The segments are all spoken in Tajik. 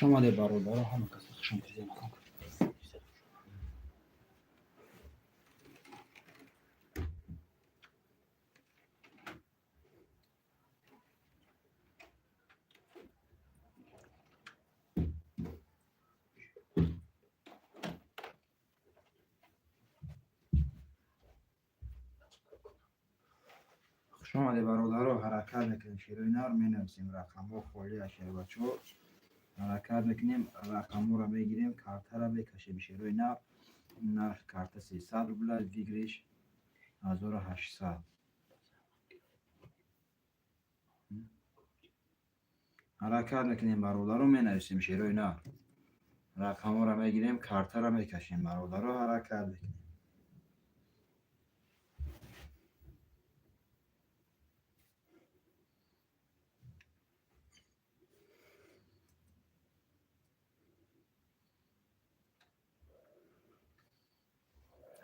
Омадед, бародаро, ҳама кас хушомадед. Хушомадед, бародаро. Ҳаракат мекунем, шерои нар менависем, рақамҳо холия, шербачаҳо. Ҳаракат мекунем, рақамҳоро мегирем, картаро мекашем, шерои нар. Нархи карта 300 рубля, выигрыш 1800. Ҳаракат мекунем, бародаро, менависем, шерои нар. Рақамҳоро мегирем, картаро мекашем, бародаро, ҳаракат мекунем.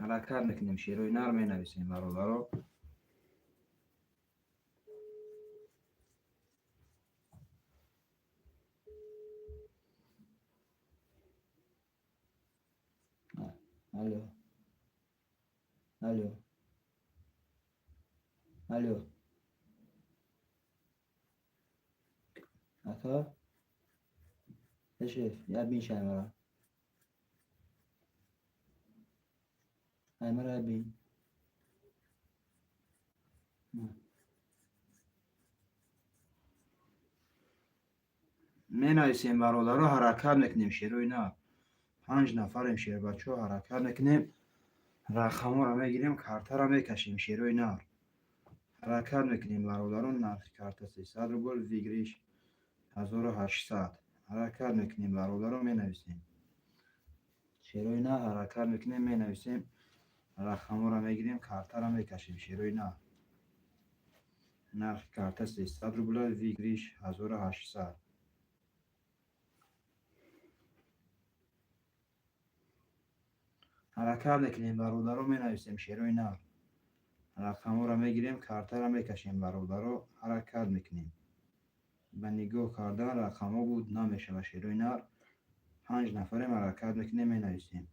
Ҳаракат мекунем, шерои нар менависем, бародаро. Алло, алло, алло, ака, шеф, я бин шаймара, аймара бин. Менависем, бародаро, ҳаракат мекунем, шерои нар. Панҷ нафарем, шербачаҳо, ҳаракат мекунем, рақамҳоро мегирем, картаро мекашем, шерои нар. Ҳаракат мекунем, бародарон. Нархи карта 300 рубл, выигрыш 1800. Ҳаракат мекунем, бародарон, менависем, шерои нар. Ҳаракат мекунем, менависем, рақамҳоро мегирем, картаро мекашем, шерои нар. Нархи карта 300 рубля, выигрыш 1800. Ҳаракат мекунем, бародаро, менависем, шерои нар. Рақамҳоро мегирем, картаро мекашем, бародаро, ҳаракат мекунем. Ба нигоҳ кардан рақамҳо буд намешавад, шерои нар. Панҷ нафарем, ҳаракат мекунем, менависем.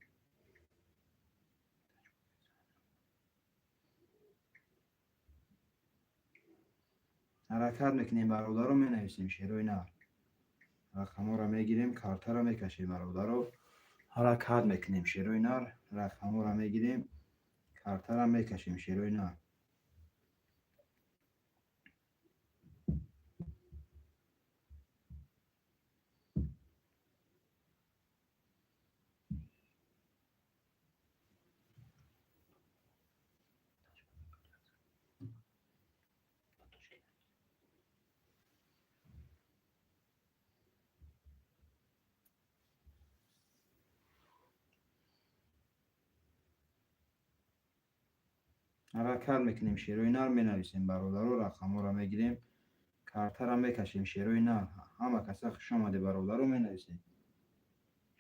Ҳаракат мекунем, бародаро, менависем, шерои нар. Рақамҳоро мегирем, картаро мекашем, бародаро, ҳаракат мекунем, шерои нар. Рақамҳоро мегирем, картаро мекашем, шерои нар. Ҳаракат мекунем, шерои нар, менависем, бародаро. Рақамҳоро мегирем, картаро мекашем, шерои нар. Ҳама каса хушомаде, бародаро, менависем,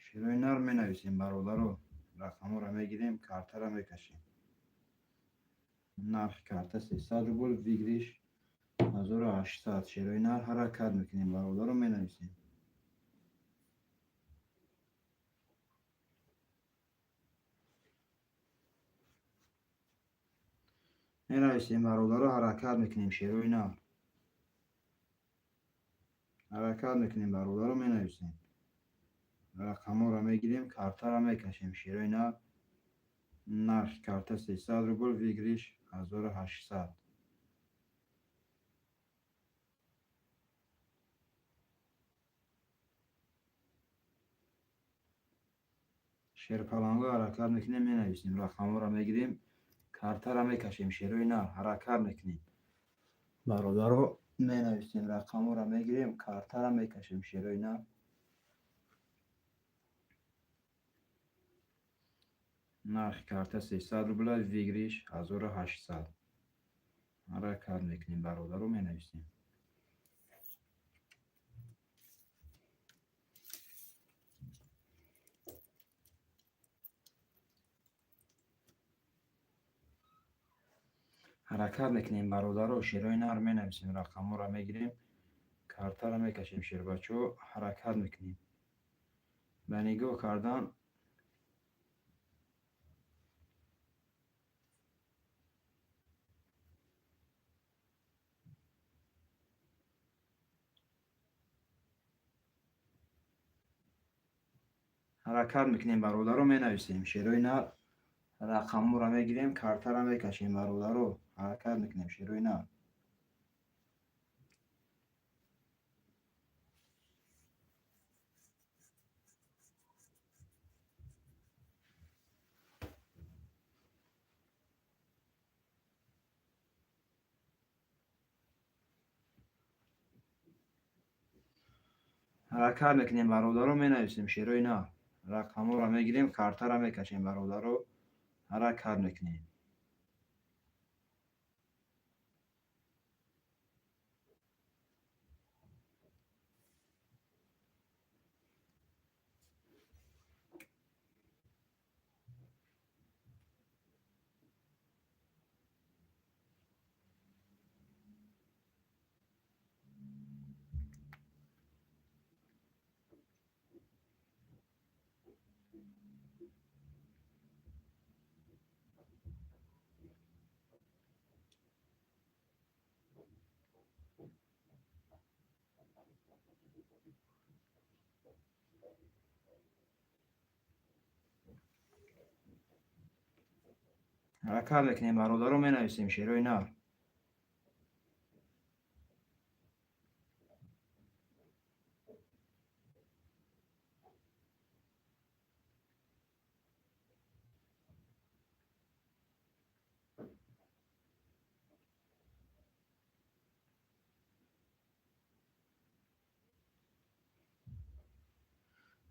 шерои нар, менависем, бародаро. Рақамҳоро мегирем, картаро мекашем. Нархи карта 300 рубл, выигрыш 1800, шерои нар. Ҳаракат мекунем, бародаро, менависем. Менависем, бародаро, ҳаракат мекунем, шерои нар. Ҳаракат мекунем, бародаро, менависем, рақамҳоро мегирем, картаро мекашем, шерои нар. Нархи карта 300 рубл, выигрыш 1800. Шерпаланго, ҳаракат мекунем, менависем, рақамҳоро мегирем, картаро мекашем, шерои нар. Ҳаракат мекунем, бародаро, менависем, рақамҳоро мегирем, картаро мекашем, шерои нар. Нархи карта 300 рубля, выигрыш 1800. Ҳаракат мекунем, бародаро, менависем. Ҳаракат мекунем, бародаро, шерои нар, менависем, рақамҳоро мегирем, картаро мекашем, шербачаҳо, ҳаракат мекунем. Ба нигоҳ кардан ҳаракат мекунем, бародаро, менависем. Шерои нар, рақамҳоро мегирем, картаро мекашем, бародаро, ҳаракат мекунем, шерои нар. Ҳаракат мекунем, бародаро, менависем, шерои нар. Рақамҳоро мегирем, картаро мекашем, бародаро, ҳаракат мекунем. Ҳаракат мекунем, бародаро, менависем, шерои нар.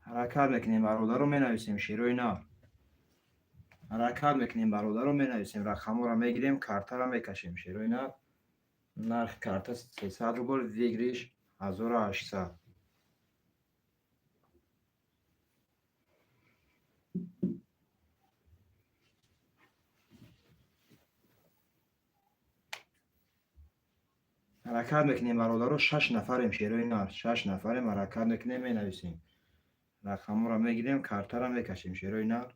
Ҳаракат мекунем, бародаро, менависем, шерои нар. Ҳаракат мекунем, бародаро, менависем, рақамҳоро мегирем, картаро мекашем, шерои нар. Нархи карта 300 рубл, выигрыш 1800. Ҳаракат мекунем, бародаро, шаш нафарем, шерои нар, шаш нафарем, ҳаракат мекунем, менависем. Рақамҳоро мегирем, картаро мекашем, шерои нар.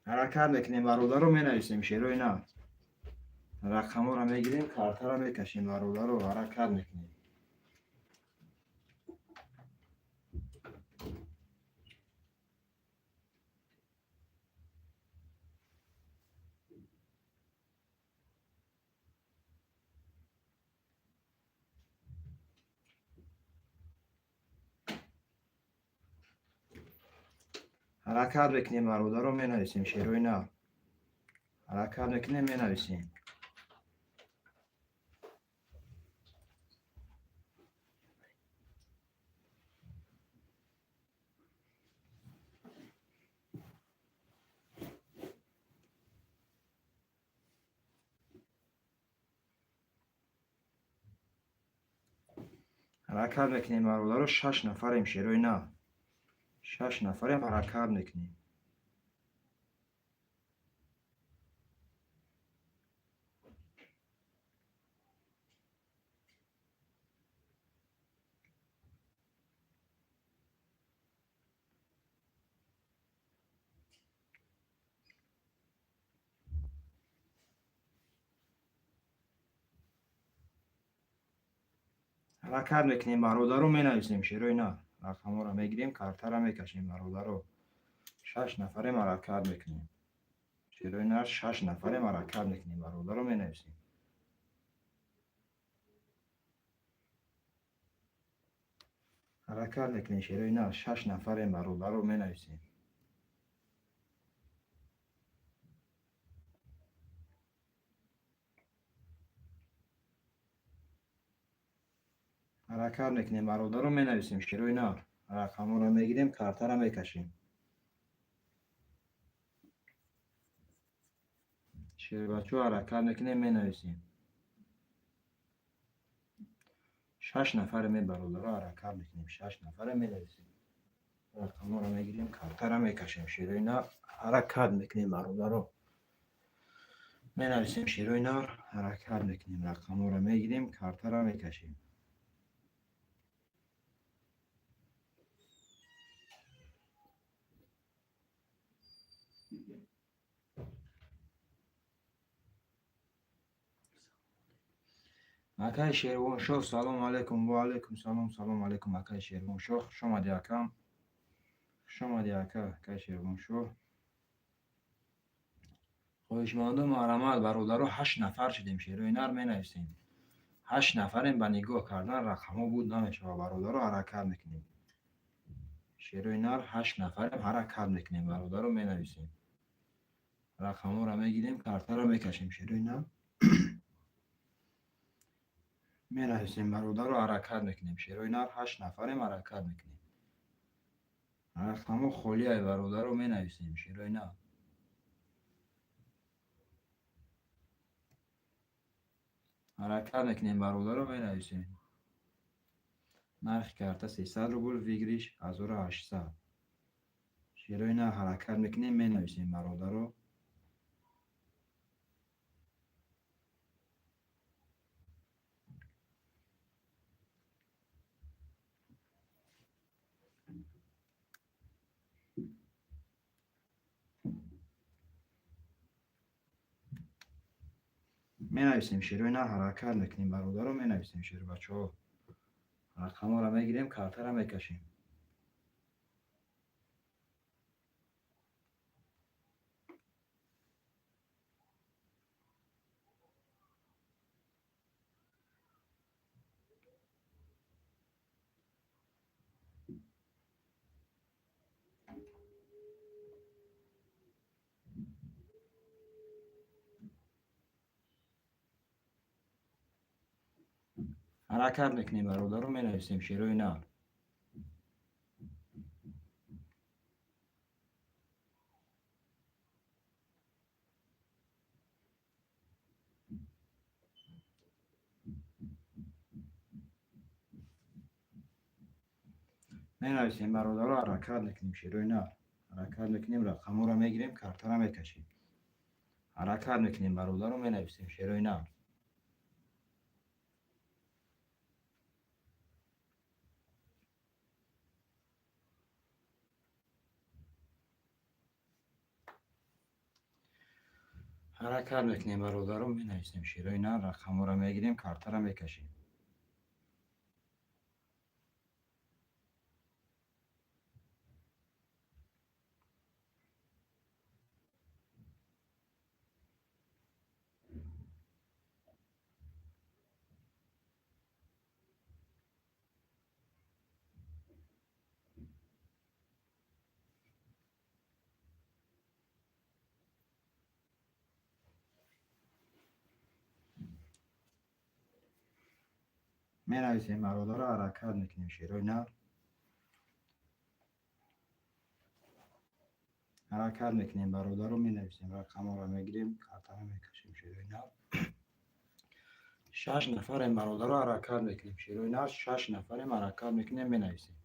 Ҳаракат мекунем, бародаро, менависем, шерои нар. Рақамҳоро мегирем, картаро мекашем, бародаро, ҳаракат мекунем. Ҳаракат мекунем, бародаро, менависем, шерои нар. Ҳаракат мекунем, менависем. Ҳаракат мекунем, бародаро, шаш нафарем, шерои нар. Шаш нафарем, ҳаракат мекунем. Ҳаракат мекунем, бародаро, менависем, шерои нар. Рақамҳоро мегирем, картаро мекашем, бародаро. Шаш нафарем, ҳаракат мекунем. Шерои нар, шаш нафарем, ҳаракат мекунем, бародаро, менависем. Ҳаракат мекунем, шерои нар, шаш нафарем, бародаро, менависем. Ҳаракат мекунем, бародаро, менависем, шерои нар. Рақамҳоро мегирем, картаро мекашем. Шербачо, ҳаракат мекунем, менависем. Шаш нафаре, бародаро, ҳаракат мекунем, шаш нафаре, менависем. Рақамҳоро мегирем, картаро мекашем, шерои нар. Ҳаракат мекунем, бародаро. Менависем, шерои нар, ҳаракат мекунем, рақамҳоро мегирем, картаро мекашем. Акаи Шервоншоҳ, салому алайкум. Ва алайкум салом, салому алайкум, акаи Шервоншоҳ. Хуш омадӣ, акам. Хуш омадӣ, ака, акаи Шервоншоҳ. Хоҳишманду марҳамат, бародаро, ҳашт нафар шудем, шерои нар, менависем. Ҳашт нафарем, ба нигоҳ кардан рақамҳо буд намешавад, бародаро, ҳаракат мекунем. Шерои нар, ҳашт нафарем, ҳаракат мекунем, бародаро, менависем. Рақамҳоро мегирем, картаро мекашем, шерои нар. Менависем, бародаро, ҳаракат мекунем. Шерои нар, ҳашт нафарем, ҳаракат мекунем. Рақамҳо холиай, бародаро, менависем, шерои нар. Ҳаракат мекунем, бародаро, менависем. Нархи карта 300 рубл, выигрыш 1800. Шерои нар, ҳаракат мекунем, менависем, бародаро. Менависем, шерои нар, ҳаракат мекунем, бародаро, менависем, шербачаҳо. Рақамҳоро мегирем, картаро мекашем. Ҳаракат мекунем, бародаро, менависем, шерои нар. Менависем, бародаро, ҳаракат мекунем, шерои нар. Ҳаракат мекунем, рақамҳоро мегирем, картаро мекашем. Ҳаракат мекунем, бародаро, менависем, шерои нар. Ҳаракат мекунем, бародаро, менависем, шерои нар, рақамҳоро мегирем, картаро мекашем. Менависем, бародаро, ҳаракат мекунем, шерои нар. Ҳаракат мекунем, бародаро, менависем, рақамҳоро мегирем, картаро мекашем, шерои нар. Шаш нафарем, бародаро, ҳаракат мекунем, шерои нар, шаш нафарем, ҳаракат мекунем, менависем.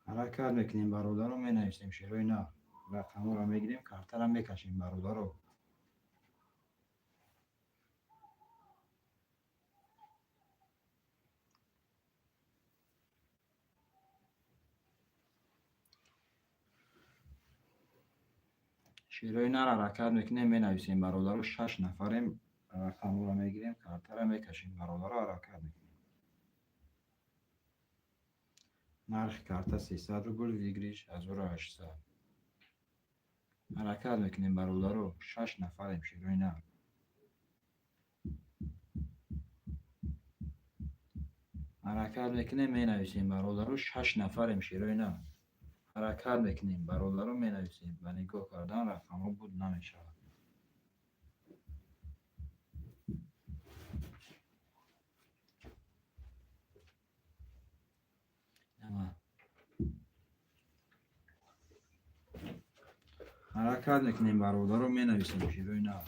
Ҳаракат мекунем, бародаро, менависем, шерои нар. Рақамҳоро мегирем, картаро мекашем, бародаро. Шерои нар, ҳаракат мекунем, менависем, бародаро, шаш нафарем, рақамҳоро мегирем, картаро мекашем, бародаро, ҳаракат мекунем. Нархи карта 300 рубл, выигрыш 1800. Ҳаракат мекунем, бародаро, шаш нафарем, шерои нар. Ҳаракат мекунем, менависем, бародаро, шаш нафарем, шерои нар. Ҳаракат мекунем, бародаро, менависем. Ба нигоҳ кардан рақамҳо буд намешавад. Ҳаракат мекунем, бародаро, менависем, шерои нар.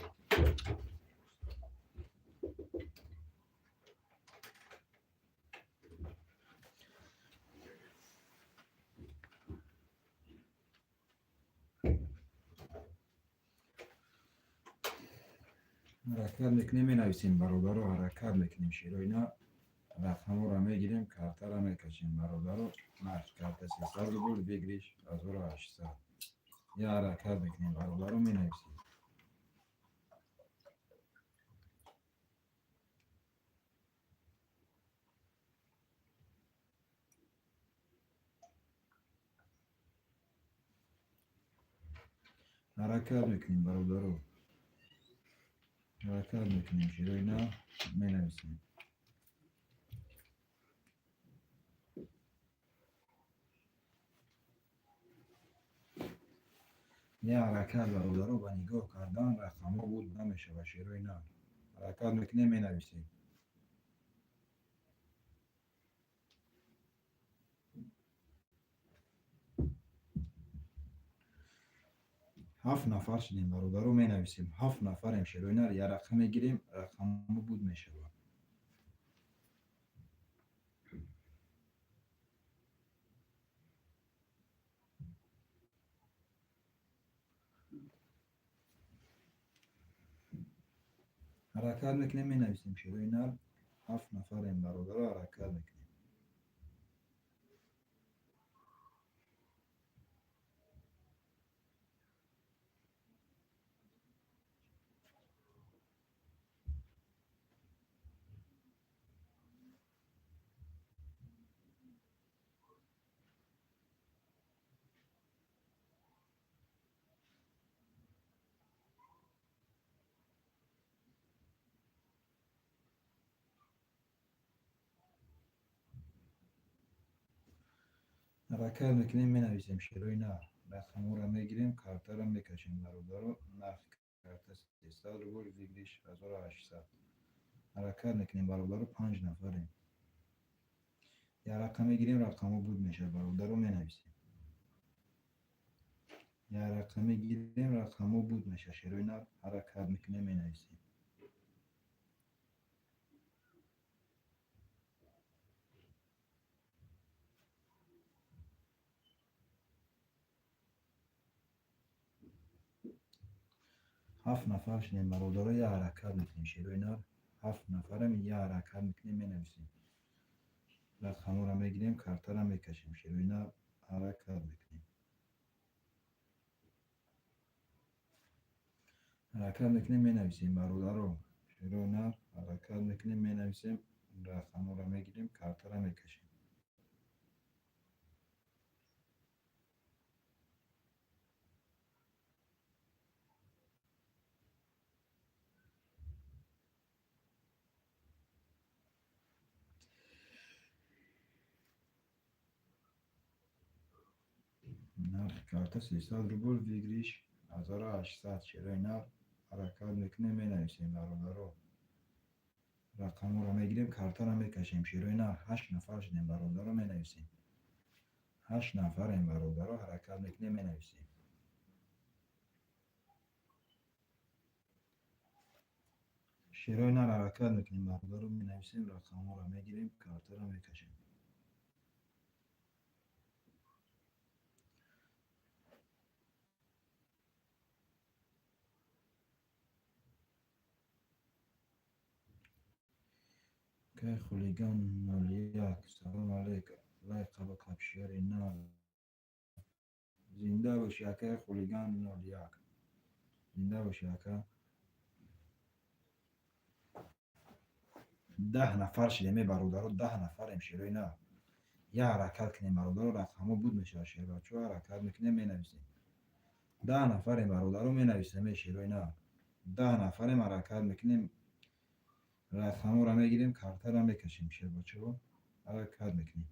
Ҳаракат мекунем, менависем, бародаро, ҳаракат мекунем, шерои нар. Рақамҳоро мегирем, картаро мекашем, бародаро. Нархи карта 300 рубл, выигрыш 1800. Я ҳаракат мекунем, бародаро, менависем. Ҳаракат мекунем, бародаро, ҳаракат мекунем, шерои нар, менависем. Я ҳаракат, бародаро, ба нигоҳ кардан рақамҳо буд намешавад, шерои нар. Ҳаракат мекунем, менависем. Ҳафт нафар шудем, бародаро, менависем. Ҳафт нафарем, шерои нар. Я рақам мегирем, рақамҳо буд мешавад. Ҳаракат мекунем, менависем, шерои нар. Ҳафт нафарем, бародаро, ҳаракат мекунем. Ҳаракат мекунем, менависем, шерои нар. Рақамҳоро мегирем, картаро мекашем, бародаро. Нархи карта 300 рубл, выигрыш 1800. Ҳаракат мекунем, бародаро, панҷ нафарем. Я рақам мегирем, рақамҳо буд мешавад, бародаро, менависем. Я рақам мегирем, рақамҳо буд мешавад, шерои нар. Ҳаракат мекунем, менависем. Ҳафт нафар шудем, бародаро, я ҳаракат мекунем, шерои нар. Ҳафт нафарем, я ҳаракат мекунем, менависем. Рақамҳоро мегирем, картаро мекашем, шерои нар, ҳаракат мекунем. Ҳаракат мекунем, менависем, бародаро, шерои нар. Ҳаракат мекунем, менависем, рақамҳоро мегирем, картаро мекашем. Нархи карта 300 рубл, выигрыш 1800, шерои нар. Ҳаракат мекунем, менависем, бародаро. Рақамҳоро мегирем, картаро мекашем, шерои нар. Ҳашт нафар шудем, бародаро, менависем. Ҳашт нафарем, бародаро, ҳаракат мекунем, менависем. Шерои нар, ҳаракат мекунем, бародаро, менависем, рақамҳоро мегирем, картаро мекашем. Кай хулиган 01, салом алейк, лайк қаба капшиёри нар. Зинда бошӣ, акаи хулиган 01, зинда бошӣ, ака. 10 нафар шудем, е бародаро, 10 нафарем, шерои нар. Я ҳаракат кунем, бародаро, рақамҳо буд мешавад, шербачаҳо. Ҳаракат мекунем, менависем. 10 нафарем, бародаро, менависем, е шерои нар. 10 нафарем, ҳаракат мекунем, рақамҳоро мегирем, картаро мекашем, шербачаҳо, ҳаракат мекунем.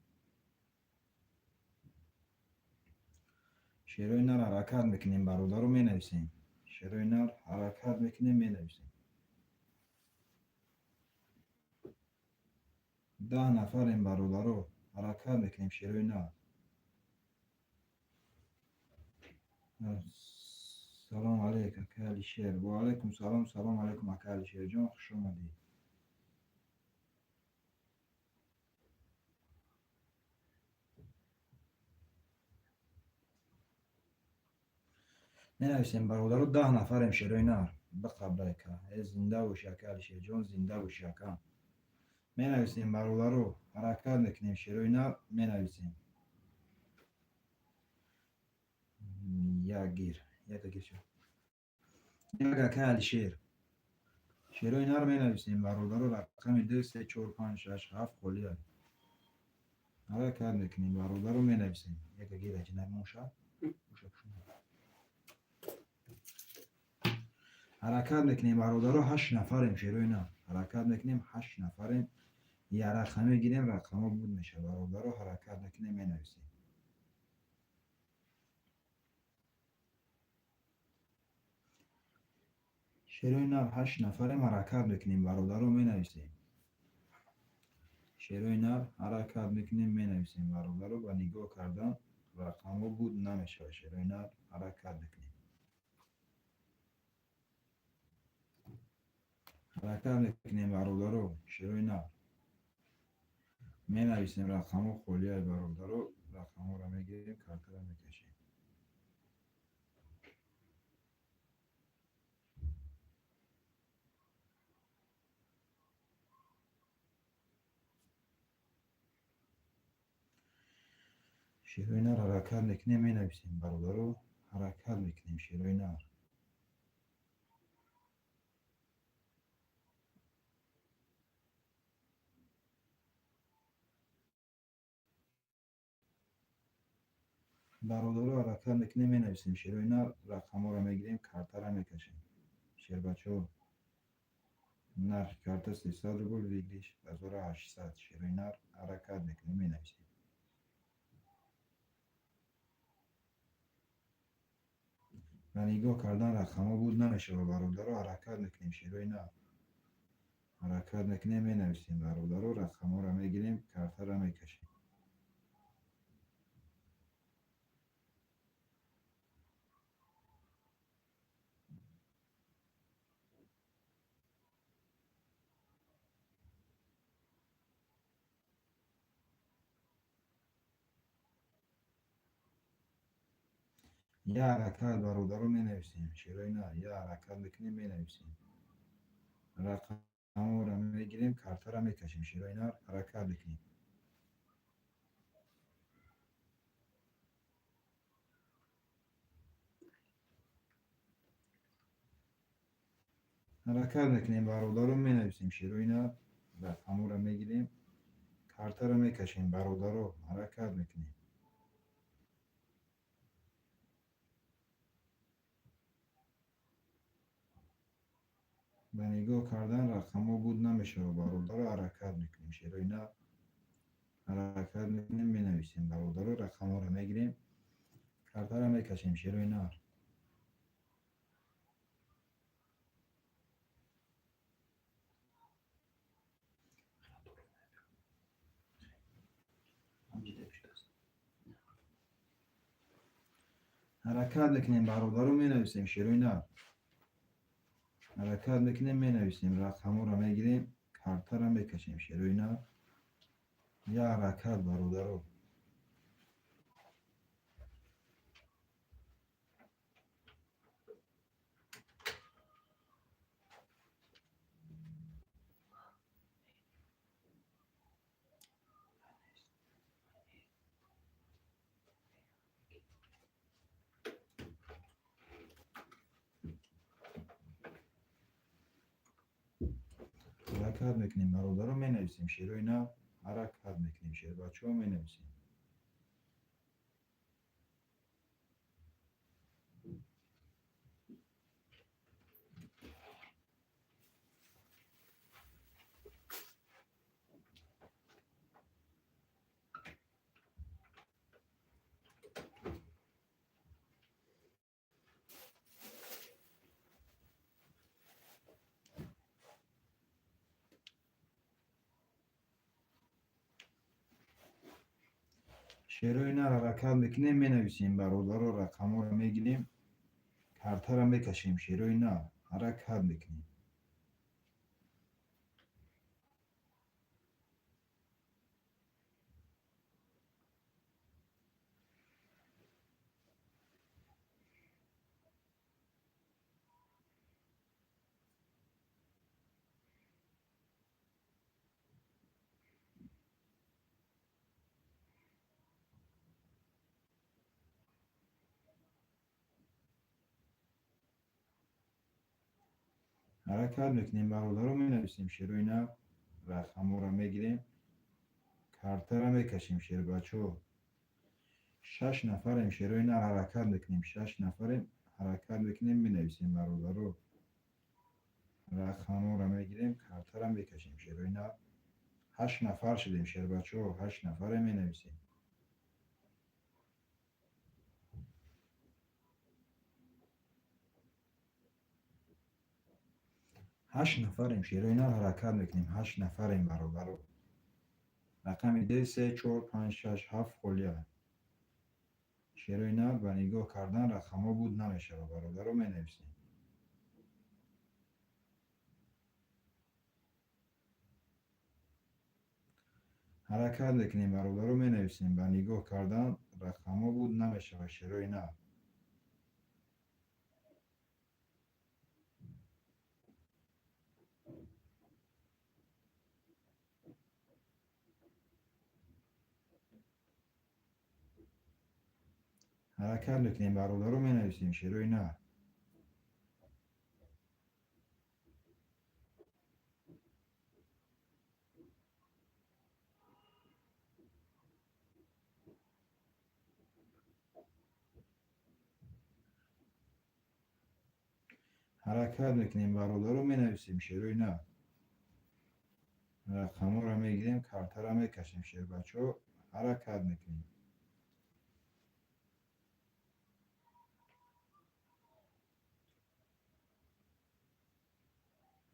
Шерои нар, ҳаракат мекунем, бародаро, менависем. Шерои нар, ҳаракат мекунем, менависем. 10 нафарем, бародаро, ҳаракат мекунем, шерои нар. Салом алейк, ака Алишер. Ва алайкум салом, салом алайкум, ака Алишерҷон, хуш омадӣ. Менависем, бародаро, 10 нафарем, шерои нар. Биқаблайка э, зинда бошӣ, ака Алишерҷон, зинда бошӣ, ака. Менависем, бародаро, ҳаракат мекунем, шерои нар, менависем. Ягир. Яка гирча. Як акай Алишер. Шерои нар менависем, бародаро, рақами 2, 3, 4, 5, 6, 7 холия. Ҳаракат мекунем, бародаро, менависем. Яка гир аҷина моша. Моша пушуна. Ҳаракат мекунем, бародаро, 8 нафарем, шерои нар. Ҳаракат мекунем, 8 нафарем. Я рақаме гирем, рақамҳо буд мешавад. Бародаро, ҳаракат мекунем, менависем. Шерои нар 8 нафарем, ҳаракат мекунем, бародаро, менависем. Шерои нар ҳаракат мекунем, менависем, бародаро, ба нигоҳ кардан рақамҳо буд намешавад. Шерои нар ҳаракат мекунем. Ҳаракат мекунем, бародаро, шерои нар. Менависем, рақамҳо холия, бародаро, рақамҳоро мегирем, картаро мекашем. Шерои нар ҳаракат мекунем, менависем, бародаро, ҳаракат мекунем, шерои нар. Бародаро, ҳаракат мекунем, менависем, шерои нар, рақамҳоро мегирем, картаро мекашем. Шербачаҳо, нархи карта 300 рубл, выигрыш 1800. Шерои нар ҳаракат мекунем, менависем. Ба нигоҳ кардан рақамҳо буд намешавад, бародаро, ҳаракат мекунем, шерои нар. Ҳаракат мекунем, менависем, бародаро, рақамҳоро мегирем, картаро мекашем. Я ҳаракат, бародаро, менависем, шерои нар. Я ҳаракат мекунем, менависем. Рақамҳоро мегирем, картаро мекашем, шерои нар, ҳаракат мекунем. Ҳаракат мекунем, бародаро, менависем, шерои нар, рақамҳоро мегирем, картаро мекашем, бародаро, ҳаракат мекунем. Ба нигоҳ кардан рақамҳо буд намешавад, бародаро, ҳаракат мекунем, шерои нар. Ҳаракат мекунем, менависем, бародаро, рақамҳоро мегирем, картаро мекашем, шерои нар. Ҳаракат мекунем, бародаро, менависем, шерои нар. Ҳаракат мекунем, менависем, рақамҳоро мегирем, картаро мекашем, шерои нар. Я ҳаракат, бародаро. Ҳаракат мекунем, бародаро, менависем, шерои нар. Ҳаракат мекунем, шербачаҳо, менависем. Шерои нар ҳаракат мекунем, менависем, бародаро, рақамҳоро мегирем, картаро мекашем, шерои нар. Ҳаракат мекунем. Ҳаракат мекунем, бародаро, менависем шерои нар, рақамҳоро мегирем, картаро мекашем, шербачаҳо. Шаш нафарем, шерои нар, ҳаракат мекунем, шаш нафарем, ҳаракат мекунем, менависем, бародаро. Рақамҳоро мегирем, картаро мекашем, шерои нар. Ҳашт нафар шудем, шербачаҳо, ҳашт нафаре менависем. Ҳашт нафарем, шерои нар, ҳаракат мекунем, ҳашт нафарем, бародаро. Рақами ду, се, чор, панҷ, шаш, ҳафт холия. Шерои нар, ба нигоҳ кардан рақамҳо буд намешавад, бародаро, менависем. Ҳаракат мекунем, бародаро, менависем. Ба нигоҳ кардан рақамҳо буд намешавад, шерои нар. Ҳаракат мекунем, бародаро, менависем, шерои нар. Ҳаракат мекунем, бародаро, менависем, шерои нар. Рақамҳоро мегирем, картаро мекашем, шербачаҳо, ҳаракат мекунем.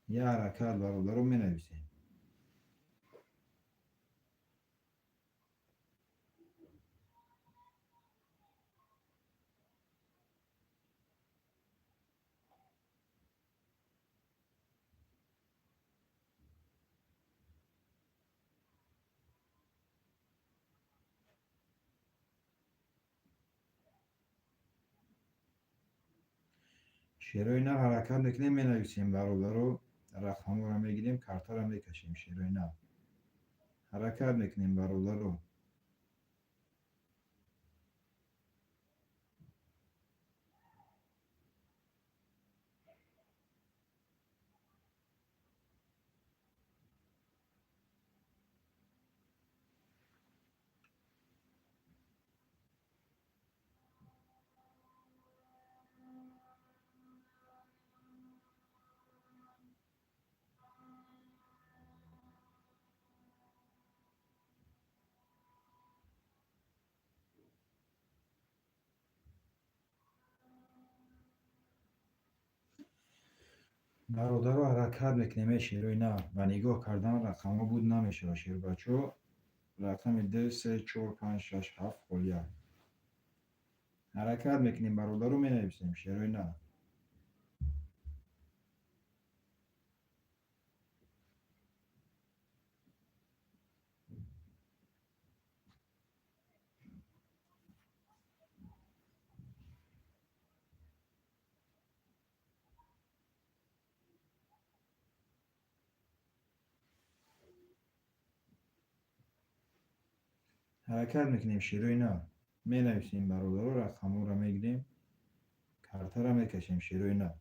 Я ҳаракат, бародаро, менависем. Шерои нар, ҳаракат мекунем, менависем, бародаро. Рақамҳоро мегирем, картаро мекашем, шерои нар. Ҳаракат мекунем, бародаро. Бародаро, ҳаракат мекунем, э шерои нар. Ба нигоҳ кардан рақамҳо буд намешавад, шербачаҳо. Рақами ду, се, чор, панҷ, шаш, ҳафт холия. Ҳаракат мекунем, бародаро, менависем, шерои нар. Ҳаракат мекунем, шерои нар. Менависем, бародаро, рақамҳоро мегирем, картаро мекашем, шерои нар.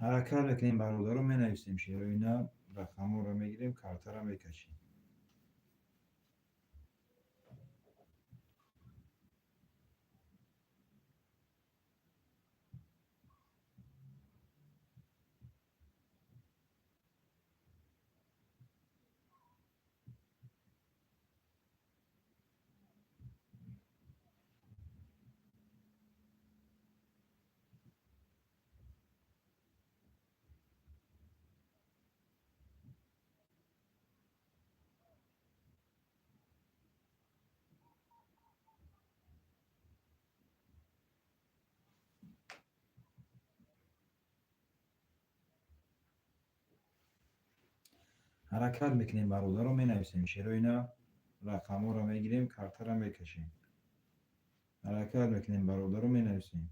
Ҳаракат мекунем, бародаро, менависем, шерои нар. Рақамҳоро мегирем, картаро мекашем. Ҳаракат мекунем, бародаро, менависем. Шерои нар, рақамҳоро мегирем, картаро мекашем. Ҳаракат мекунем, бародаро, менависем.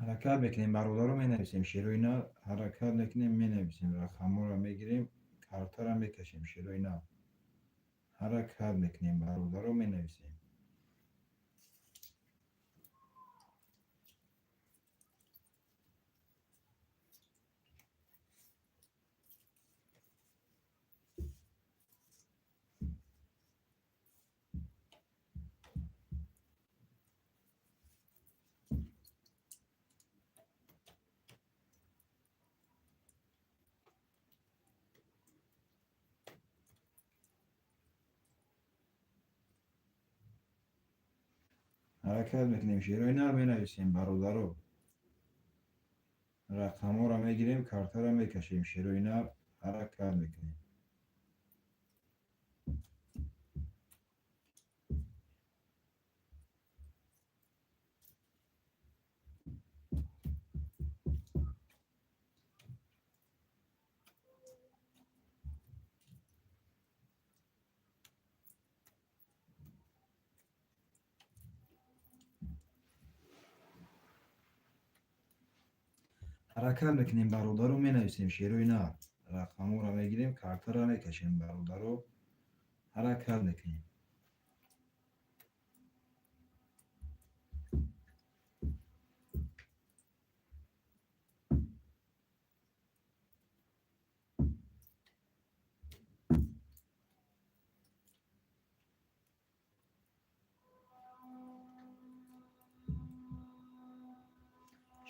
Ҳаракат мекунем, бародаро, менависем. Шерои нар, ҳаракат мекунем, менависем. Рақамҳоро мегирем, картаро мекашем. Шерои нар, ҳаракат мекунем, бародаро, менависем. Ҳаракат мекунем, шерои нар, менависем, бародаро. Рақамҳоро мегирем, картаро мекашем. Шерои нар, ҳаракат мекунем. Ҳаракат мекунем, бародаро, менависем. Шерои нар, рақамҳоро мегирем, картаро мекашем. Бародаро, ҳаракат мекунем.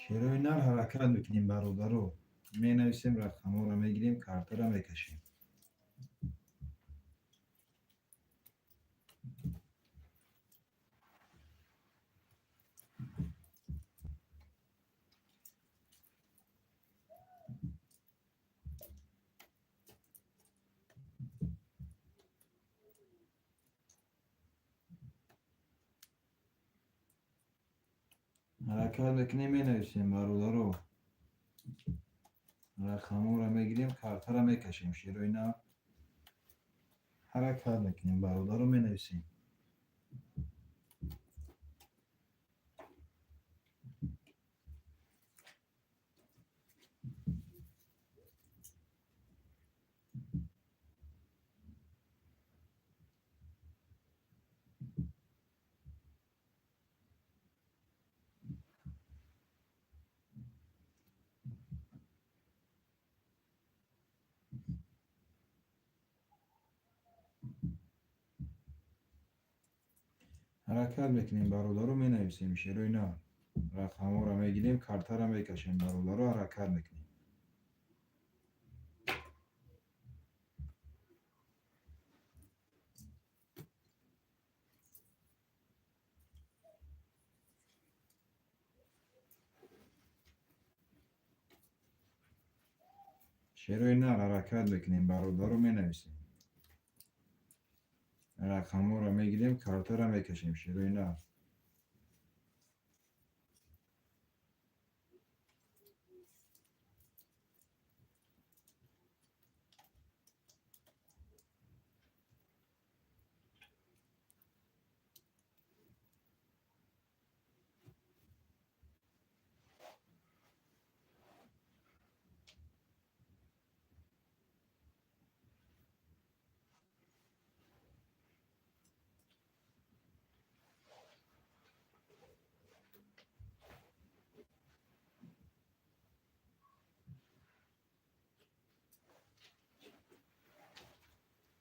Шерои нар, ҳаракат мекунем, бародаро, менависем. Рақамҳоро мегирем, картаро мекашем. Ҳаракат мекунем, менависем, бародаро. Рақамҳоро мегирем, картаро мекашем. Шерои нар, ҳаракат мекунем, бародаро, менависем. Ҳаракат мекунем, бародаро, менависем. Шерои нар, рақамҳоро мегирем, картаро мекашем. Бародаро, ҳаракат мекунем. Шерои нар, ҳаракат мекунем, бародаро, менависем. Рақамҳоро мегирем, картаро мекашем. Шерои нар.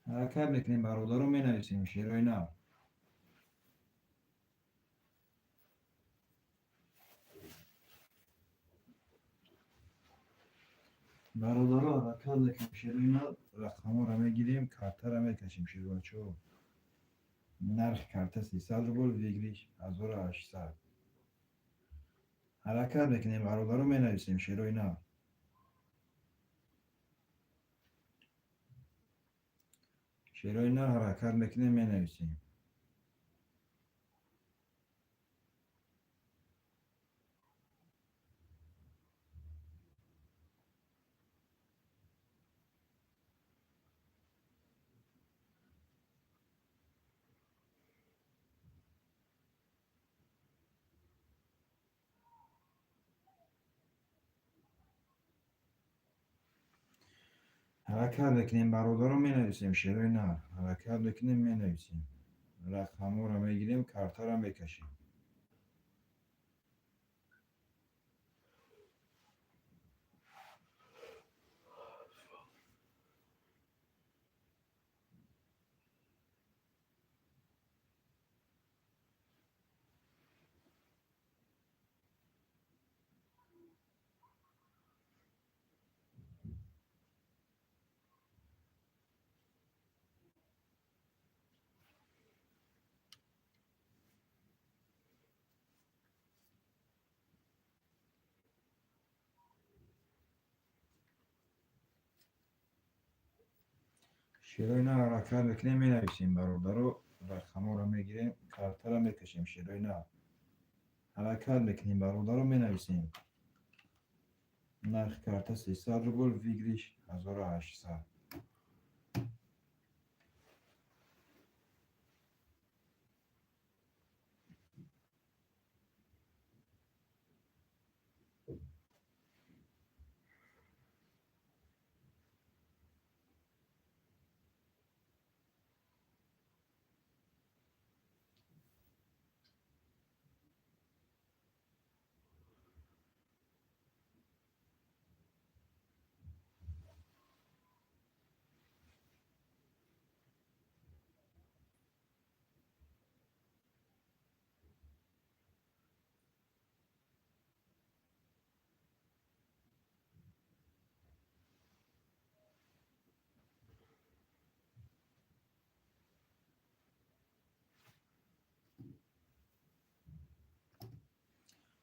Ҳаракат мекунем, бародаро, менависем. Шерои нар. Бародаро, ҳаракат мекунем, шерои нар, рақамҳоро мегирем, картаро мекашем, шербачаҳо. Нархи карта 300 рубл, выигрыш 1800. Ҳаракат мекунем, бародаро, менависем, шерои нар. Шерои нар, ҳаракат мекунем, менависем. Ҳаракат мекунем, бародаро, менависем, шерои нар. Ҳаракат мекунем, менависем. Рақамҳоро мегирем, картаро мекашем. Шерои нар, ҳаракат мекунем, менависем, бародаро, рақамҳоро мегирем, картаро мекашем, шерои нар. Ҳаракат мекунем, бародаро, менависем. Нархи карта 300 рубл, выигрыш 1800.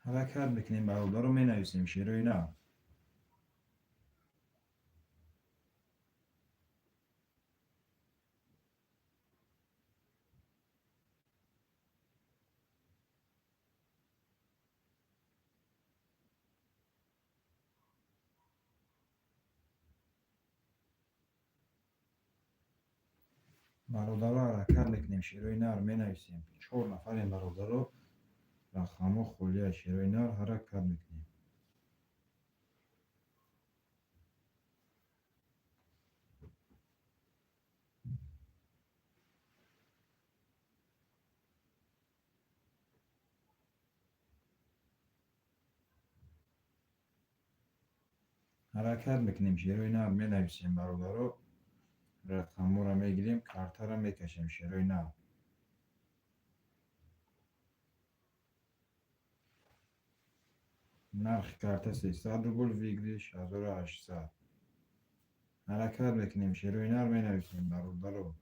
Ҳаракат мекунем, бародаро, менависем, шерои нар. Бародаро, ҳаракат мекунем, шерои нар, менависем. Чор нафарем, бародаро, рақамҳо холия, шерои нар, ҳаракат мекунем. Ҳаракат мекунем, шерои нар, менависем, бародаро, рақамҳоро мегирем, картаро мекашем, шерои нар. Нархи карта 300 рубл, выигрыш 1800. Ҳаракат мекунем, шерои нар, менависем, бародаро.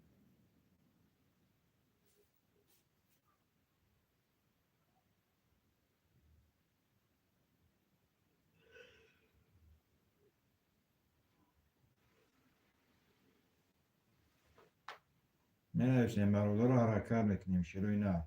Менависем, бародаро, ҳаракат мекунем, шерои нар.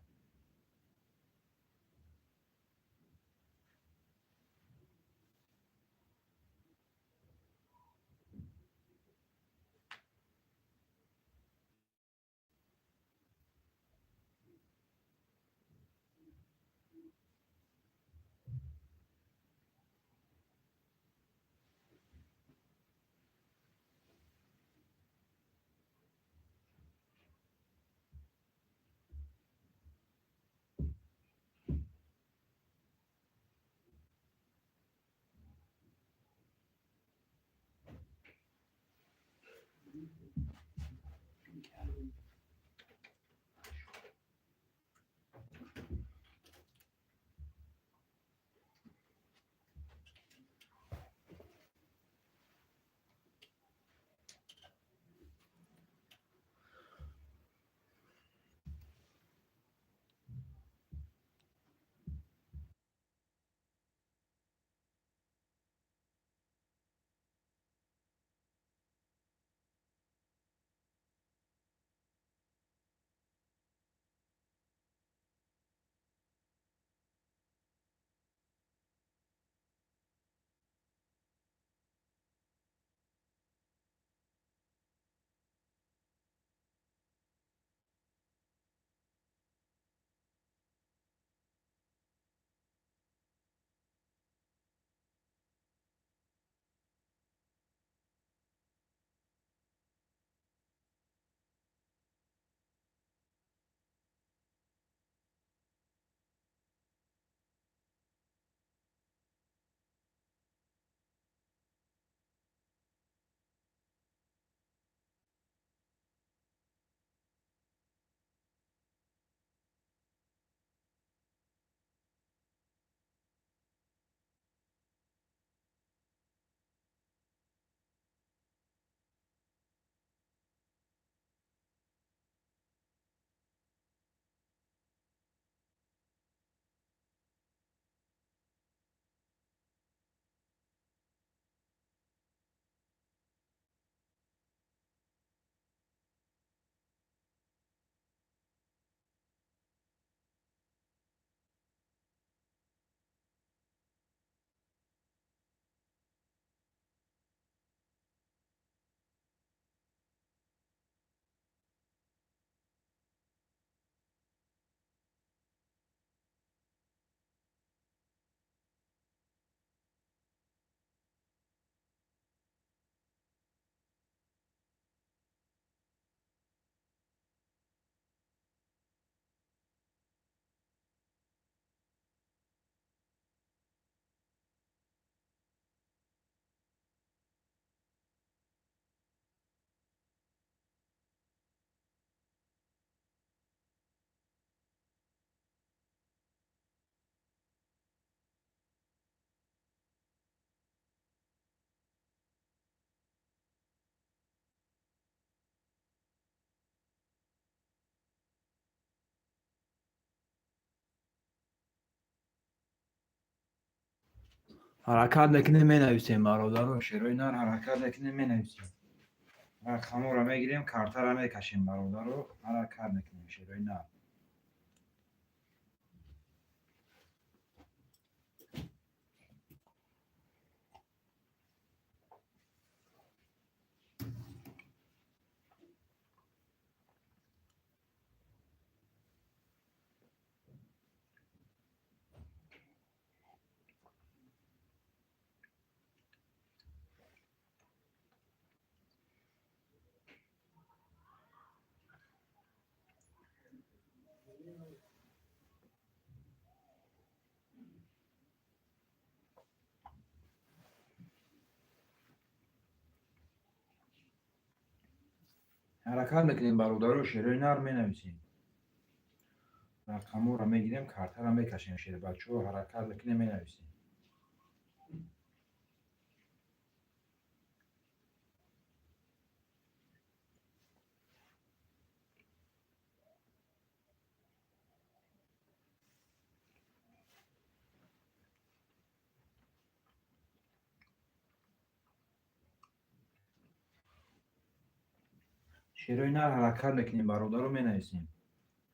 Ҳаракат мекунем, менависем, бародаро, шерои нар, ҳаракат мекунем, менависем. Рақамҳоро мегирем, картаро мекашем, бародаро, ҳаракат мекунем, шерои нар. Ҳаракат мекунем, бародаро, шерои нар, менависем. Рақамҳоро мегирем, картаро мекашем, шербачаҳо, ҳаракат мекунем, менависем. Шерои нар, ҳаракат мекунем, бародаро, менависем.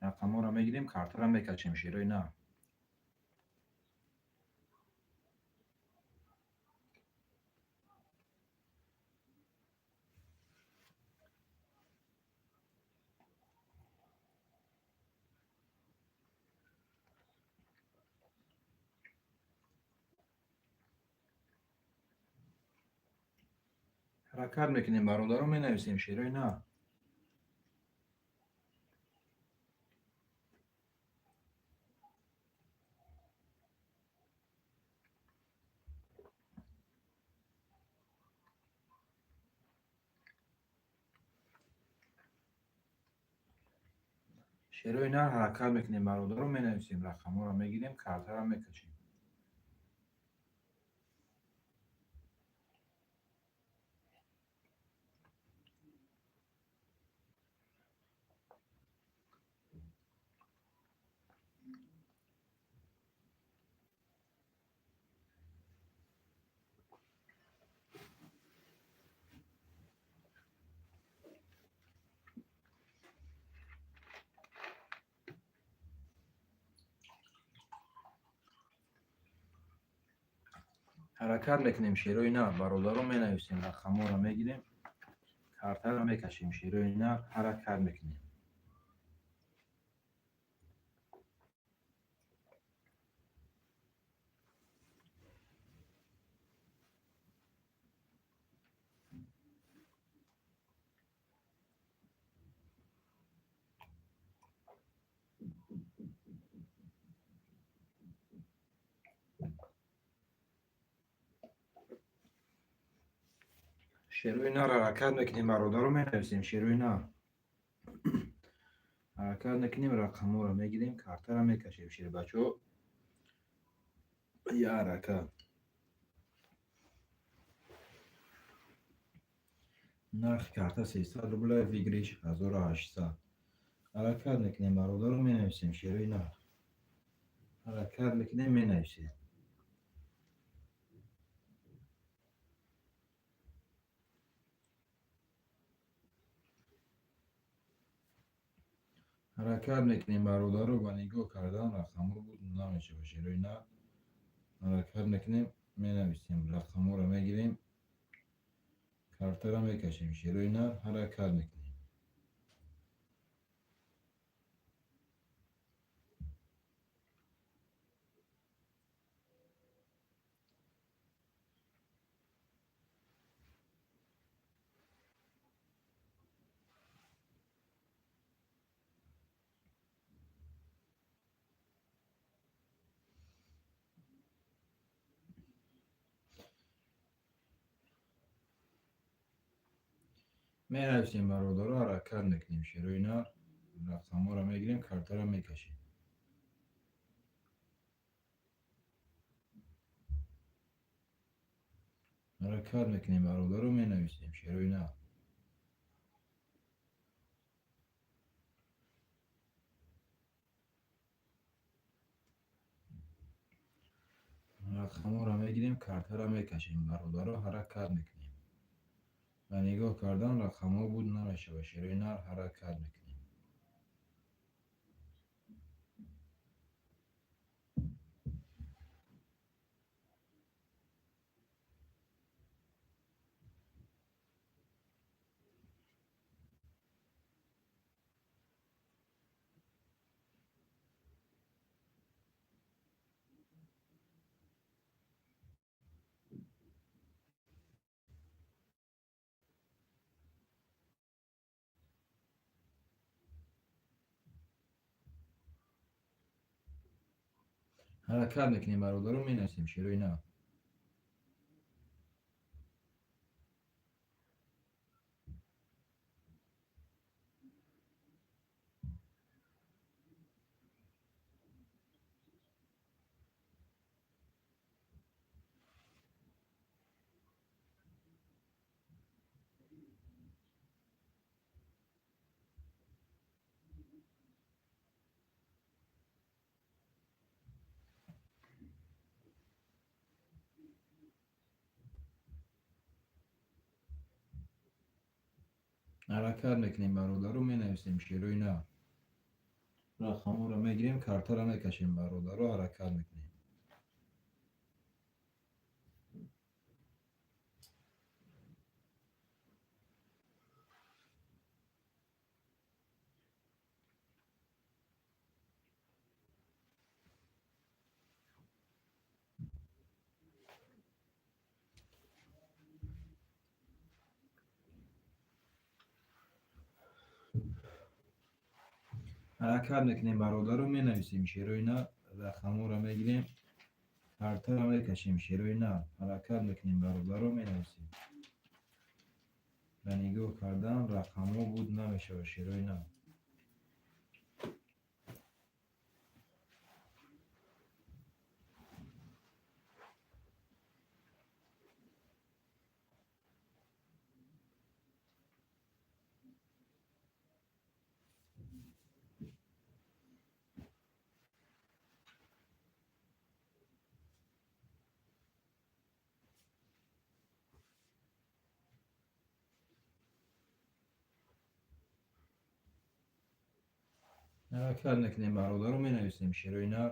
Рақамҳоро мегирем, картаро мекашем, шерои нар. Ҳаракат мекунем, бародаро, менависем, шерои нар. Шерои нар, ҳаракат мекунем, бародаро, менависем, рақамҳоро мегирем, картаро мекашем. Ҳаракат мекунем, шерои нар, бародаро, менависем, рақамҳоро мегирем, картаро мекашем, шерои нар, ҳаракат мекунем. Шерои нар, ҳаракат мекунем, бародаро, менависем, шерои нар. Ҳаракат мекунем, рақамҳоро мегирем, картаро мекашем, шербачаҳо. Я ҳаракат. Нархи карта 300 рубля, выигрыш 1800. Ҳаракат мекунем, бародаро, менависем, шерои нар. Ҳаракат мекунем, менависем. Ҳаракат мекунем, бародаро, ба нигоҳ кардан рақамҳо буд намешавад, шерои нар. Ҳаракат мекунем, менависем, рақамҳоро мегирем, картаро мекашем, шерои нар, ҳаракат мекунем. Менависем, бародаро, ҳаракат мекунем, шерои нар, рақамҳоро мегирем, картаро мекашем. Ҳаракат мекунем, бародаро, менависем, шерои нар. Рақамҳоро мегирем, картаро мекашем, бародаро, ҳаракат мекунем. Ба нигоҳ кардан рақамҳо буд намешавад, шерои нар, ҳаракат мекунем. Ҳаракат мекунем, бародаро, менависем, шерои нар. Ҳаракат мекунем, бародаро, менависем, шерои нар. Рақамҳоро мегирем, картаро мекашем, бародаро, ҳаракат мекунем. Ҳаракат мекунем, бародаро, менависем, шерои нар. Рақамҳоро мегирем, картаро мекашем, шерои нар. Ҳаракат мекунем, бародаро, менависем. Ба нигоҳ кардан рақамҳо буд намешавад, шерои нар. Ҳаракат мекунем, бародаро, менависем, шерои нар.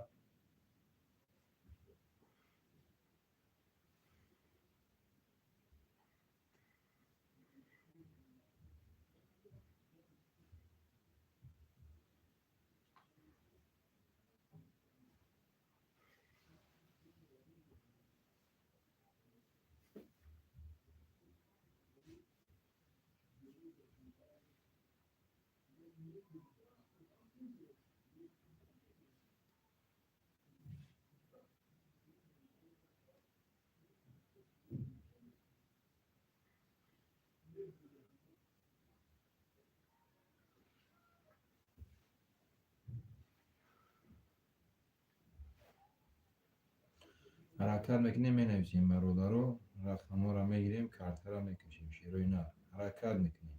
Ҳаракат мекунем, менависем, бародаро, рақамҳоро мегирем, картаро мекашем, шерои нар. Ҳаракат мекунем.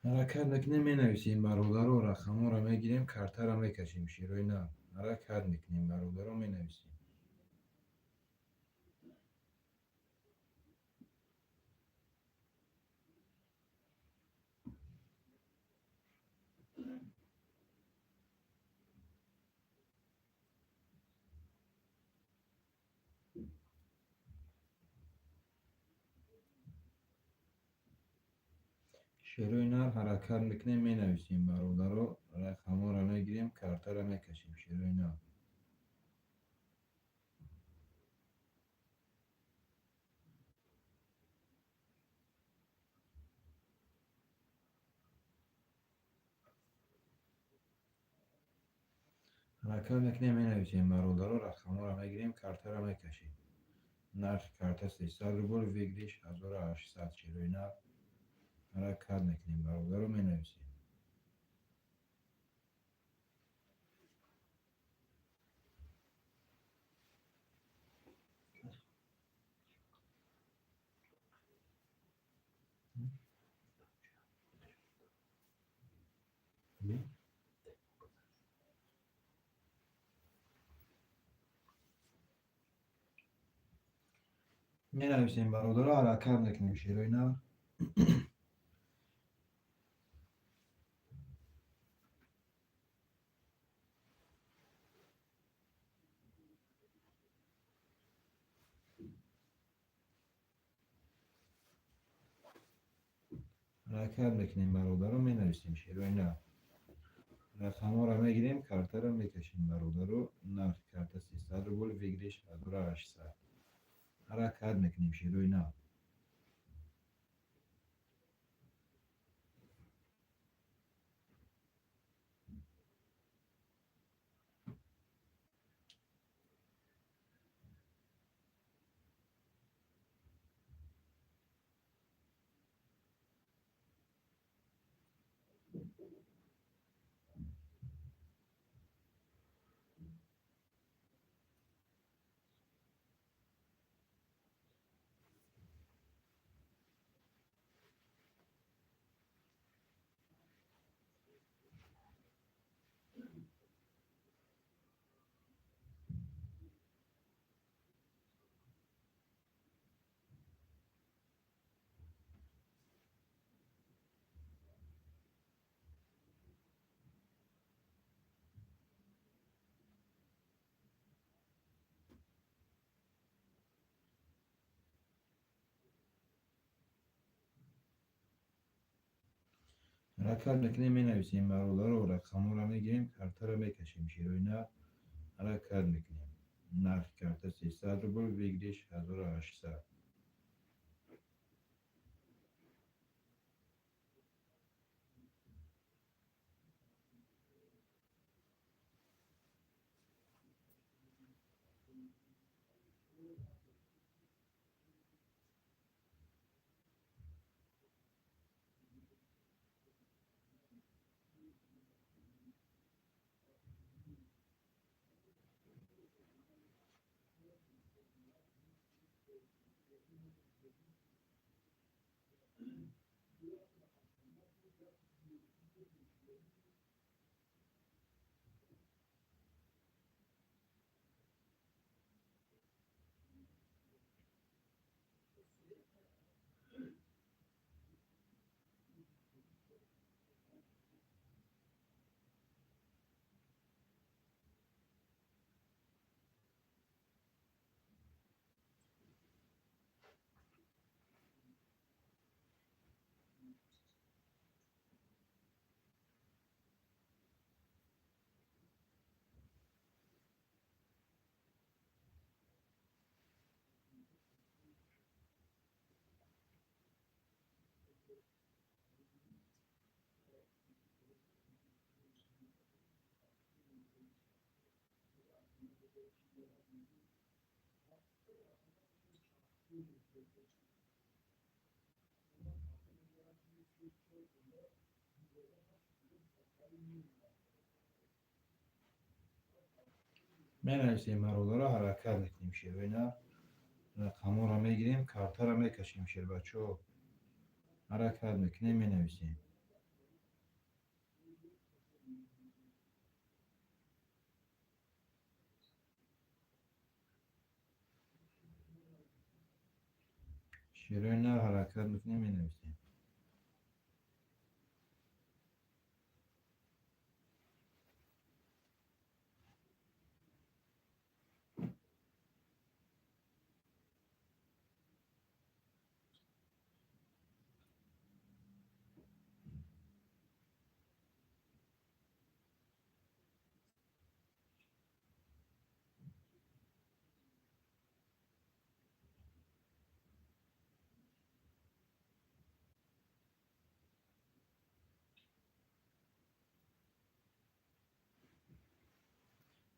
Ҳаракат мекунем, менависем, бародаро, рақамҳоро мегирем, картаро мекашем, шерои нар. Ҳаракат мекунем, бародаро, менависем. Шерои нар, ҳаракат мекунем, менависем, бародаро, рақамҳоро мегирем, картаро мекашем, шерои нар. Ҳаракат мекунем, менависем, бародаро, рақамҳоро мегирем, картаро мекашем. Нархи карта 300 рубл, выигрыш 1800, шерои нар. Ҳаракат мекунем, бародаро, менависем. Менависем, бародаро, ҳаракат мекунем, шерои нар. Ҳаракат мекунем, бародаро, менависем, шерои нар. Рақамҳоро мегирем, картаро мекашем, бародаро. Нархи карта 300 рубл, выигрыш 1800. Ҳаракат мекунем, шерои нар. Ҳаракат мекунем, менависем, бародаро, рақамҳоро мегирем, картаро мекашем, шерои нар. Ҳаракат мекунем. Нархи карта 300 рубл, выигрыш 1800. Менависем, бародаро, ҳаракат мекунем, шерои нар. Рақамҳоро мегирем, картаро мекашем, шербачаҳо. Ҳаракат мекунем, менависем. Шерои нар, ҳаракат мекунем, менависем.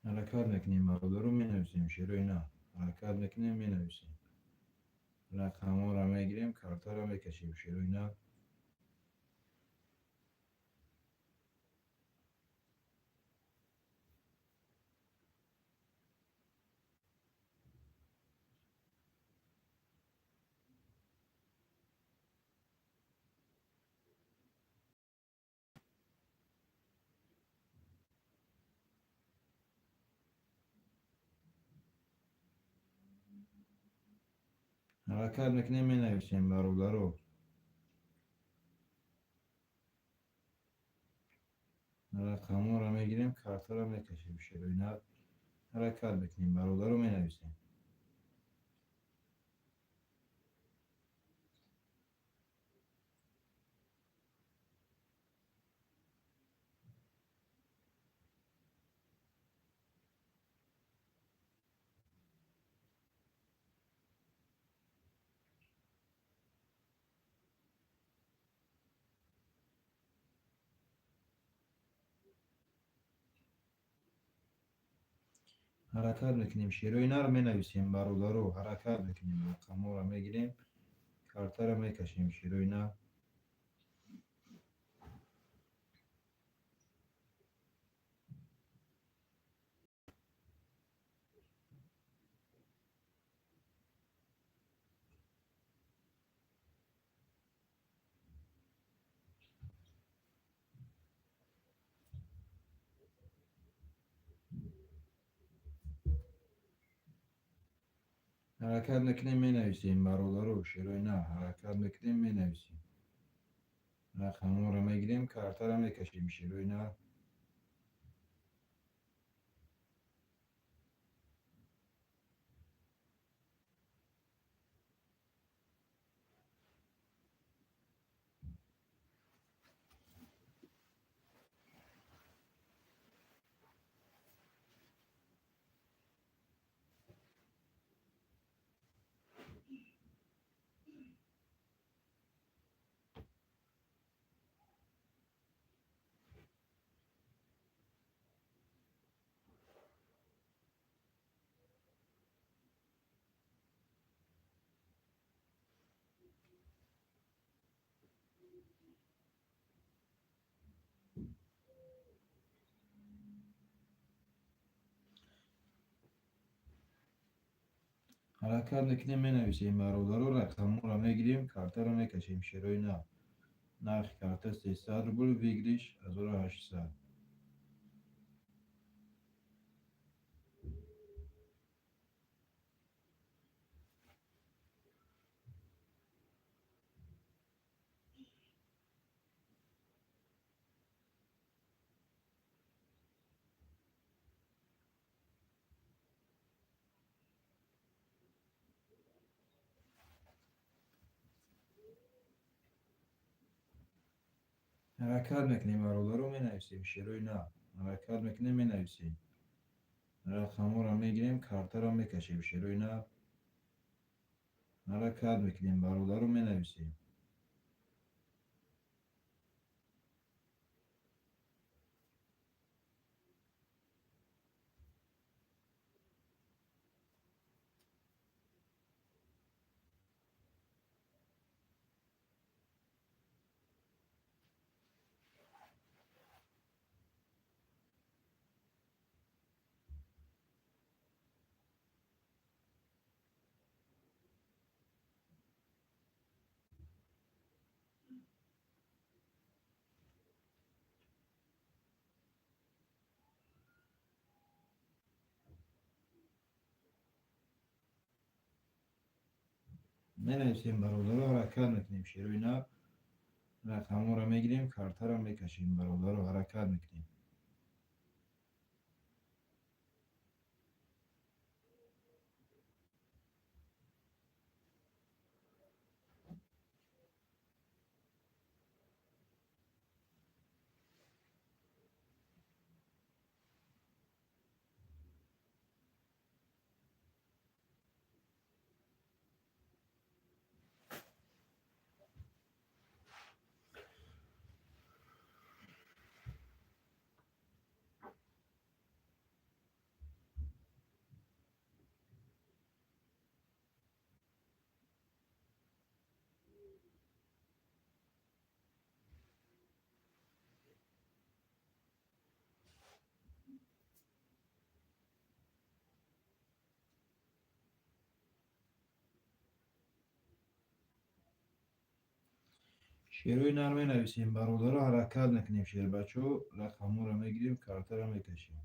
Ҳаракат мекунем, бародаро, менависем, шерои нар. Ҳаракат мекунем, менависем. Рақамҳоро мегирем, картаро мекашем, шерои нар. Ҳаракат мекунем, менависем, бародаро. Рақамҳоро мегирем, картаро мекашем, шерои нар. Ҳаракат мекунем, бародаро, менависем. Ҳаракат мекунем, шерои нар, менависем, бародаро. Ҳаракат мекунем, рақамҳоро мегирем, картаро мекашем, шерои нар. Ҳаракат мекунем, менависем, бародаро, шерои нар. Ҳаракат мекунем, менависем. Рақамҳоро мегирем, картаро мекашем, шерои нар. Ҳаракат мекунем, менависем, бародаро. Рақамҳоро мегирем, картаро мекашем, шерои нар. Нархи карта 300 рубл, выигрыш 1800. Ҳаракат мекунем, бародаро, менависем, шерои нар. Ҳаракат мекунем, менависем. Рақамҳоро мегирем, картаро мекашем, шерои нар. Ҳаракат мекунем, бародаро, менависем. Менависем, бародаро, ҳаракат мекунем, шерои нар. Рақамҳоро мегирем, картаро мекашем, бародаро, ҳаракат мекунем. Шерои нар, менависем, бародаро, ҳаракат мекунем, шербачо. Рақамҳоро мегирем, картаро мекашем.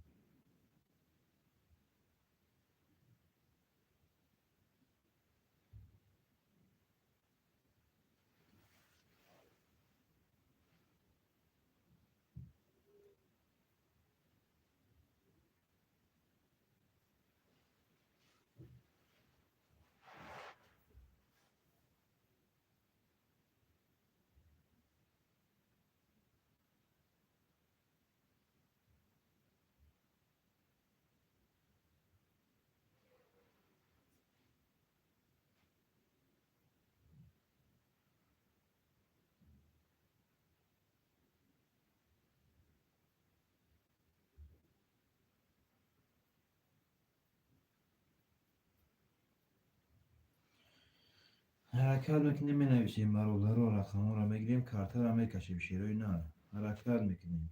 Ҳаракат мекунем, менависем, бародаро, рақамҳоро мегирем, картаро мекашем, шерои нар. Ҳаракат мекунем.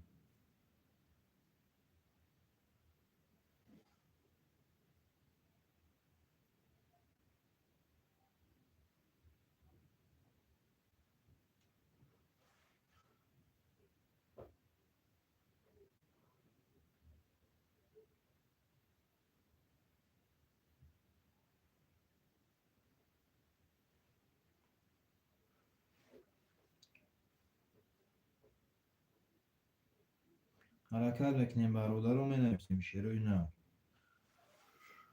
Ҳаракат мекунем, бародаро, менависем, шерои нар.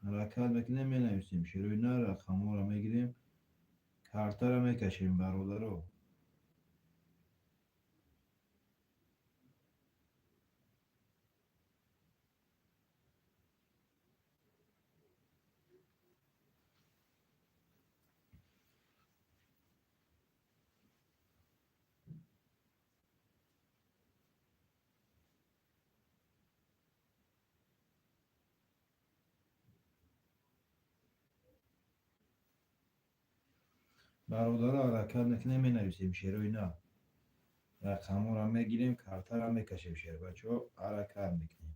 Ҳаракат мекунем, менависем, шерои нар, рақамҳоро мегирем, картаро мекашем, бародаро. Бародаро, ҳаракат мекунем, менависем, шерои нар. Рақамҳоро мегирем, картаро мекашем, шербачаҳо, ҳаракат мекунем.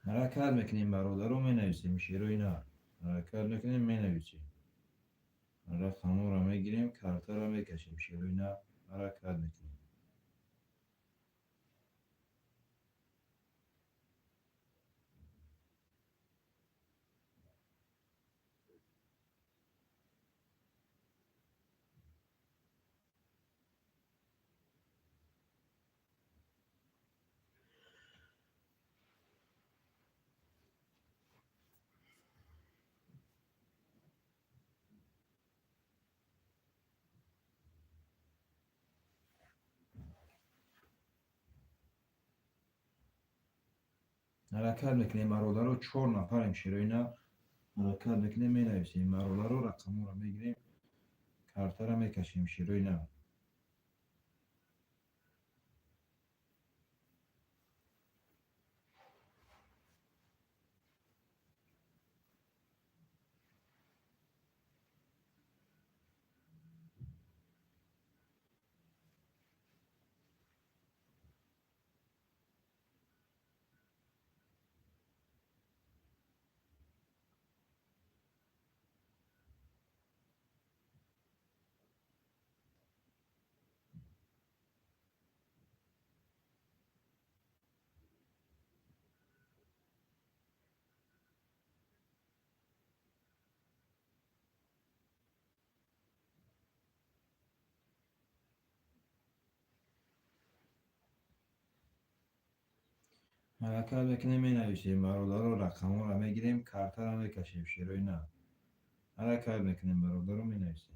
Ҳаракат мекунем, бародаро, менависем, шерои нар. Ҳаракат мекунем, менависем. Рақамҳоро мегирем, картаро мекашем, шерои нар. Ҳаракат мекунем. Ҳаракат мекунем, бародаро, чор нафарем, шерои нар. Ҳаракат мекунем, менависем, бародаро, рақамҳоро мегирем, картаро мекашем, шерои нар. Ҳаракат мекунем, менависем, бародаро, рақамҳоро мегирем, картаро мекашем, шерои нар. Ҳаракат мекунем, бародаро, менависем.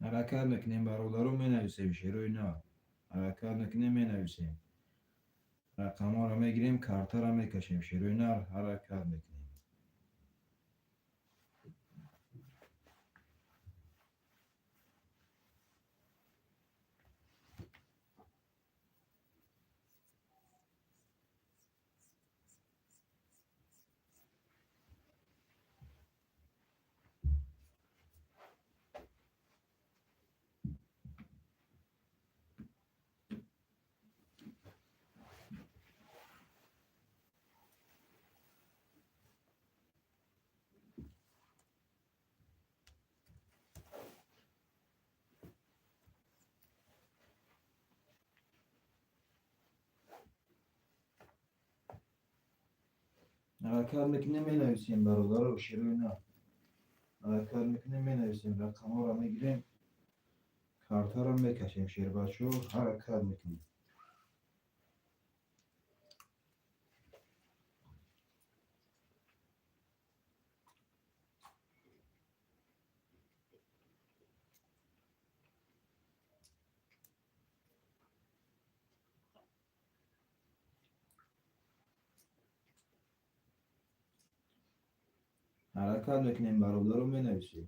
Ҳаракат мекунем, бародаро, менависем, шерои нар. Ҳаракат мекунем, менависем. Рақамҳоро мегирем, картаро мекашем, шерои нар. Ҳаракат мекунем. Ҳаракат мекунем, менависем, бародаро, шерои нар. Ҳаракат мекунем, менависем, рақамҳоро мегирем, картаро мекашем, шербачаҳо, ҳаракат мекунем. Ҳаракат мекунем, бародаро, менависем.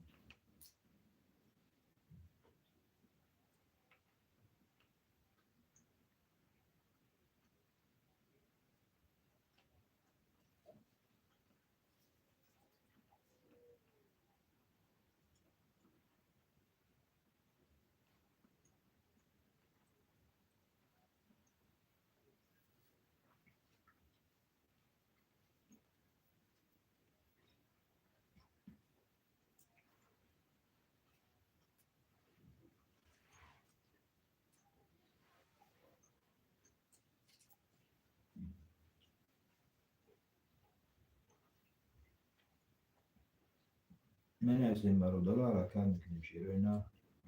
Менависем, бародаро, ҳаракат мекунем, шерои нар,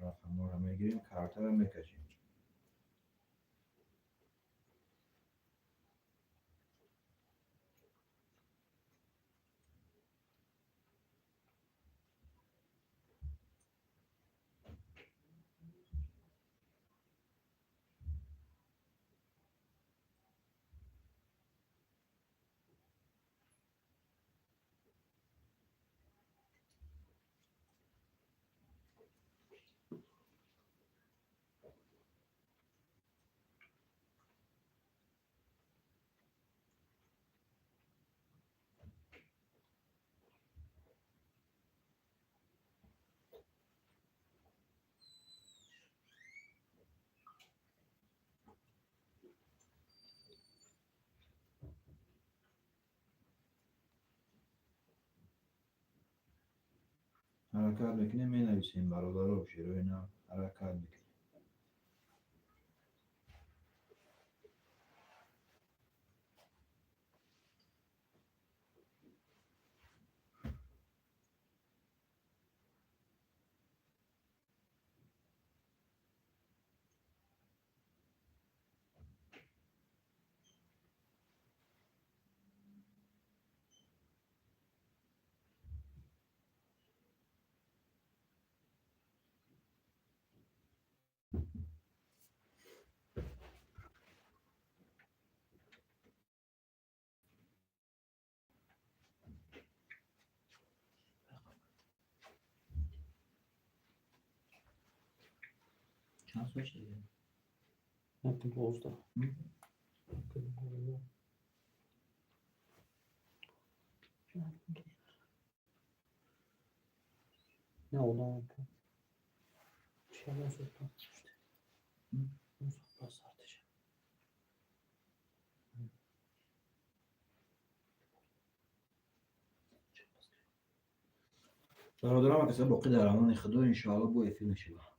рақамҳоро мегирем, картаро мекашем. Ҳаракат мекунем, менависем, бародаро, шерои нар, ҳаракат мекунем. Чанд сол шуда? 12. Не одам чӣ. 19 сартиша. Бародарам, каса боқӣ дар амони Худо, иншоалло, бо эфир мешавад.